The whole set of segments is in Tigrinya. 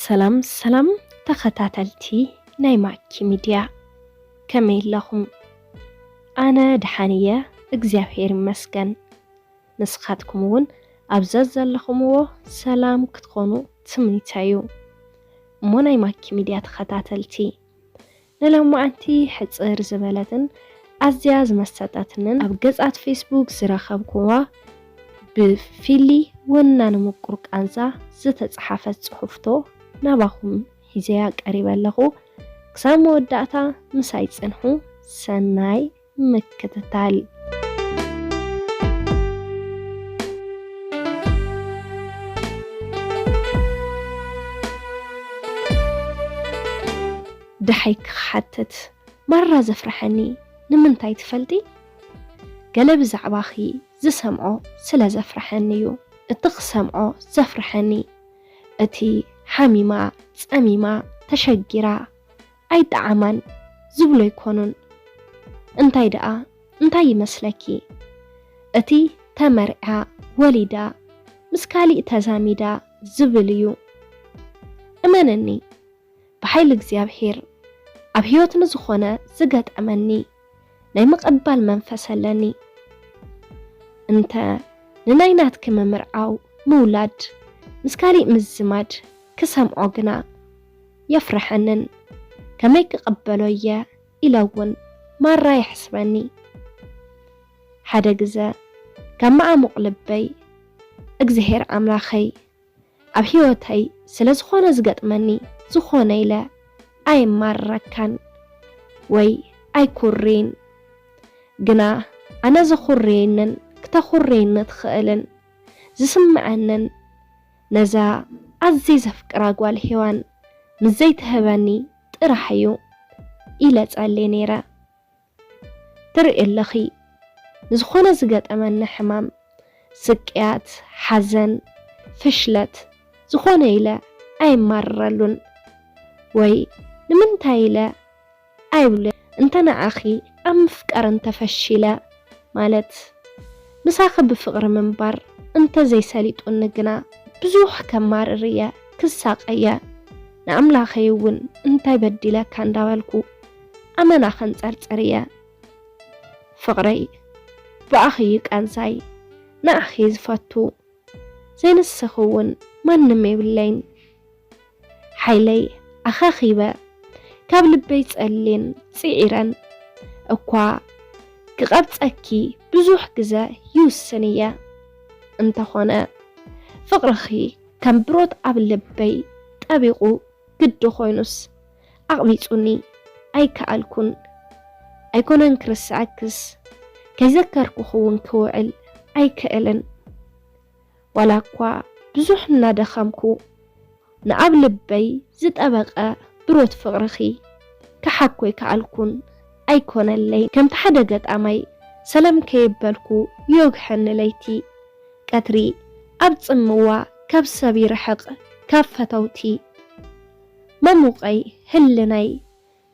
ሰላም ሰላም ተኸታተልቲ ናይ ማኪ ሚድያ፣ ከመይ ኣለኹም? ኣነ ደሓን እየ፣ እግዚኣብሔር ይመስገን። ንስኻትኩም እውን ኣብ ዘዘለኹምዎ ሰላም ክትኾኑ ትምኒተይ እዩ። እሞ ናይ ማኪ ሚድያ ተኸታተልቲ፣ ንሎማዓንቲ ሕጽር ዝበለትን ኣዝያ ዝመሰጠትንን ኣብ ገጻት ፌስቡክ ዝረኸብኩዋ ብፊሊ ወናኒ ምቁር ቃንዛ ዝተጻሓፈት ጽሑፍቶ ናባኹም ሒዘያ ቀሪበ ኣለኹ። ክሳብ መወዳእታ ምሳይ ጽንሑ። ሰናይ ምክትታል። ደሓይ ክሓትት፣ ማራ ዘፍርሐኒ ንምንታይ ትፈልጢ? ገለ ብዛዕባኺ ዝሰምዖ ስለ ዘፍርሐኒ እዩ። እቲ ክሰምዖ ዘፍርሐኒ፣ እቲ ሓሚማ፣ ጸሚማ፣ ተሸጊራ፣ ኣይጠዓማን ዝብሎ ኣይኮኑን። እንታይ ደኣ፣ እንታይ ይመስለኪ? እቲ ተመርዕያ፣ ወሊዳ፣ ምስ ካሊእ ተዛሚዳ ዝብል እዩ። እመነኒ፣ ብሓይሊ እግዚኣብሔር ኣብ ህይወት ንዝኾነ ዝገጠመኒ ናይ ምቕባል መንፈስ ኣለኒ። እንተ ንናይ ናትኪ ምምርዓው፣ ምውላድ፣ ምስ ካሊእ ምዝማድ ክሰምዖ ግና የፍርሐንን፣ ከመይ ክቕበሎ እየ ኢለ እውን ማራ የሕስበኒ። ሓደ ግዘ ካብ መዓሙቕ ልበይ፣ እግዚኣብሔር ኣምላኸይ፣ ኣብ ህይወተይ ስለ ዝኾነ ዝገጥመኒ ዝኾነ ኢለ ኣይማረካን ወይ ኣይኩርይን። ግና ኣነ ዘኹርየንን ክተኹርየኒ ትኽእልን ዝስምዐንን ነዛ ኣዝየ ዘፍቅራ ጓል ሄዋን ምስ ዘይትህበኒ ጥራሕ እዩ ኢለ ጸልየ ነይረ። ትርኢ ኣለኺ፣ ንዝኾነ ዝገጠመኒ ሕማም፣ ስቅያት፣ ሓዘን፣ ፍሽለት፣ ዝኾነ ኢለ ኣይማረረሉን ወይ ንምንታይ ኢለ ኣይብልን። እንተ ንዓኺ ኣብ ምፍቃር እንተ ፈሺለ፣ ማለት ምሳኺ ብፍቕሪ ምንባር እንተ ዘይሰሊጡኒ ግና፣ ብዙሕ ከማርር እየ፣ ክሳቐ እየ። ንኣምላኸይ እውን እንታይ በዲለካ እንዳበልኩ ኣመና ከንጸርጽር እየ። ፍቕረይ፣ ብኣኺ እዩ ቃንዛይ፣ ንዓኺ እየ ዝፈቱ። ዘይንስኺ እውን ማንም የብለይን። ሓይለይ ኣኻኺበ፣ ካብ ልበይ ጸልየን ጽዒረን እኳ ክቐብጸኪ ብዙሕ ግዘ ይውስን እየ። እንተኾነ ፍቕርኺ ከም ብሮት ኣብ ልበይ ጠቢቑ ግዲ ኮይኑስ ኣቕቢጹኒ ኣይከኣልኩን። ኣይኮነን ክርስዐክስ፣ ከይዘከርኩኺ እውን ክውዕል ኣይክእልን። ዋላ እኳ ብዙሕ እናደኸምኩ፣ ንኣብ ልበይ ዝጠበቐ ብሮት ፍቕርኺ ክሓኮ ኣይከኣልኩን። ኣይኮነለይ። ከምቲ ሓደ ገጣማይ፣ ሰላም ከየበልኩ ይወግሐኒ ለይቲ፣ ቀትሪ ኣብ ጽምዋ ካብ ሰብ ይርሕቕ ካብ ፈተውቲ። ማሙቐይ ህልናይ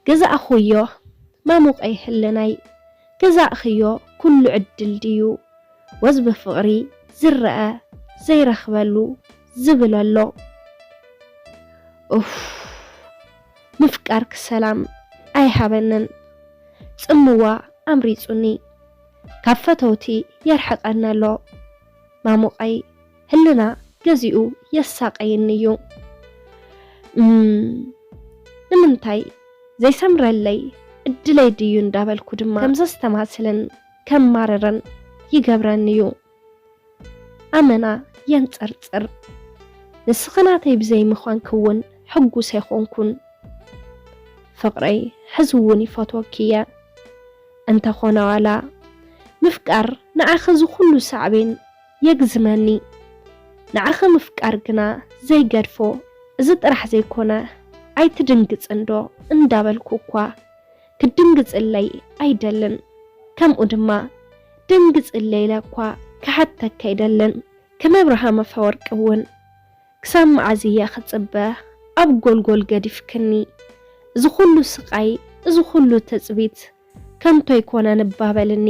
ገዛእኹዮ፣ ማሙቐይ ህልናይ ገዛእኽዮ፣ ኩሉ ዕድል ድዩ ወዝ ብፍቕሪ ዝረኣ ዘይረኽበሉ ዝብል ኣሎ። ኡፍ፣ ምፍቃርኪ ሰላም ኣይሃበንን፣ ጽምዋ ኣምሪጹኒ፣ ካብ ፈተውቲ የርሕቐኒ ኣሎ። ማሙቐይ ህልና ገዚኡ የሳቐየኒ እዩ። እም፣ ንምንታይ ዘይሰምረለይ ዕድለይ ድዩ እንዳበልኩ ድማ ከም ዘስተማስልን ከማርርን ይገብረኒ እዩ። ኣመና የንጸርጽር። ንስኺ ናተይ ብዘይ ምዃንኪ እውን ሕጉስ ኣይኮንኩን። ፍቕረይ፣ ሕዚ እውን ይፈትወኪ እየ። እንተኾነ ዋላ ምፍቃር ንዓኺ እዚ ኩሉ ሳዕቤን የግዝመኒ። ንዓኺ ምፍቃር ግና ዘይገድፎ፣ እዚ ጥራሕ ዘይኮነ፣ ኣይትድንግጽ እንዶ እንዳበልኩ እኳ ክትድንግጽለይ ኣይደልን። ከምኡ ድማ ደንግጽለይ ኢለ እኳ ክሓተኪ ኣይደልን። ከም ኣብርሃም ኣፈወርቂ እውን ክሳብ መዓዝ እየ ክጽበ ኣብ ጎልጎል ገዲፍክኒ? እዚ ኩሉ ስቓይ፣ እዚ ኩሉ ትጽቢት ከንቶ ኣይኮነን እባ በልኒ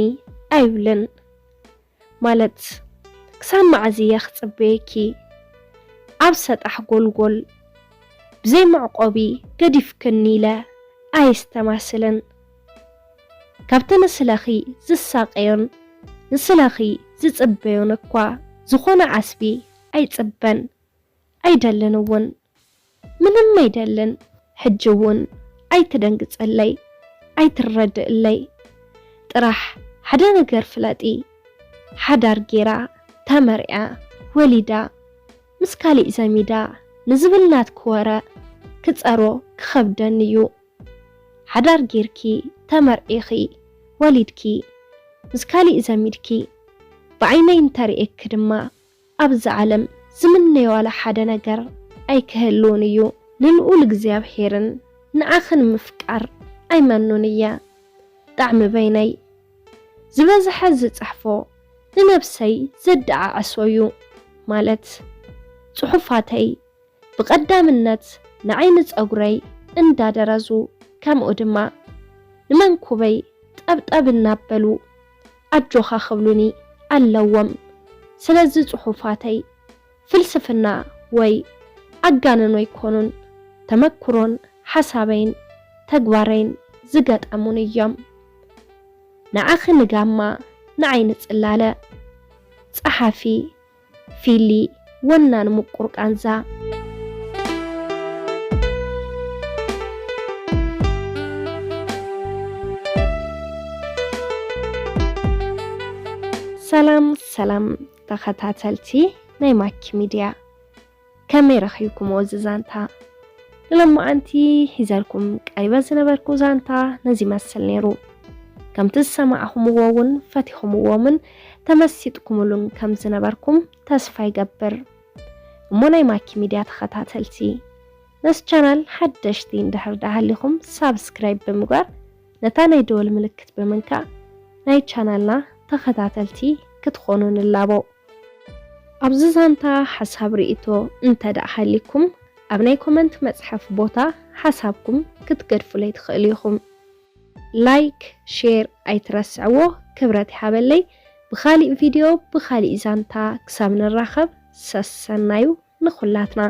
ኣይብልን። ማለት ክሳብ መዓዝ እየ ክጽበየኪ ኣብ ሰጣሕ ጎልጎል? ብዘይ መዕቆቢ ገዲፍክኒ ኢለ ኣየስተማስልን። ካብቲ ንስለኺ ዝሳቀዮን ንስለኺ ዝጽበዮን እኳ ዝኾነ ዓስቢ ኣይጽበን፣ ኣይደልን እውን። ምንም ኣይደልን። ሕጂ እውን ኣይትደንግጸለይ፣ ኣይትረድእለይ። ጥራሕ ሓደ ነገር ፍለጢ። ሓዳር ጌራ፣ ተመርዕያ፣ ወሊዳ፣ ምስ ካሊእ ዘሚዳ ንዝብል ናትኪ ወረ ክጸሮ ክኸብደኒ እዩ። ሓዳር ጌርኪ፣ ተመርዒኺ፣ ወሊድኪ፣ ምስ ካሊእ ዘሚድኪ፣ ብዓይነይ እንተርእየኪ ድማ፣ ኣብዚ ዓለም ዝምነዮ ዋላ ሓደ ነገር ኣይክህልውን እዩ። ንልኡል እግዚኣብሄርን ንዓኽን ምፍቃር ኣይመኑን እየ። ጣዕሚ በይነይ ዝበዝሐ ዝጽሕፎ ንነብሰይ ዘደዓዕሶ እዩ። ማለት ጽሑፋተይ ብቐዳምነት ንዓይኒ ጸጉረይ እንዳደረዙ፣ ከምኡ ድማ ንመንኩበይ ጠብጠብ እናበሉ ኣጆኻ ክብሉኒ ኣለዎም። ስለዚ ጽሑፋተይ ፍልስፍና ወይ ኣጋንኖ ኣይኮኑን። ተመክሮን ሓሳበይን ተግባረይን ዝገጠሙን እዮም። ንዓኺ ንጋማ፣ ንዓይ ንጽላለ። ጸሓፊ ፊሊ፣ ወናን ምቁር ቃንዛ። ሰላም ሰላም ተኸታተልቲ ናይ ማኪ ሚድያ፣ ከመይ ረኺብኩምዎ እዚ ዛንታ? ንሎማዓንቲ ሒዘልኩም ቀሪበ ዝነበርኩ ዛንታ ነዚ ይመስል ነይሩ። ከምቲ ዝሰማዕኹምዎ እውን ፈቲኹምዎምን ተመሲጥኩምሉን ከም ዝነበርኩም ተስፋ ይገብር። እሞ ናይ ማኪ ሚድያ ተኸታተልቲ፣ ነዚ ቻናል ሓደሽቲ እንድሕር ደሃሊኹም ሳብስክራይብ ብምግባር ነታ ናይ ደወል ምልክት ብምንካእ ናይ ቻናልና ተኸታተልቲ ክትኾኑ ንላቦ። ኣብዚ ዛንታ ሓሳብ ርእይቶ እንተ ደኣ ሃሊኩም ኣብ ናይ ኮመንት መጽሓፍ ቦታ ሓሳብኩም ክትገድፉለይ ትኽእሉ ኢኹም። ላይክ፣ ሼር ኣይትረስዕዎ፣ ክብረት ይሃበለይ። ብኻሊእ ቪድዮ ብኻሊእ ዛንታ ክሳብ ንራኸብ ሰሰናዩ ንኹላትና።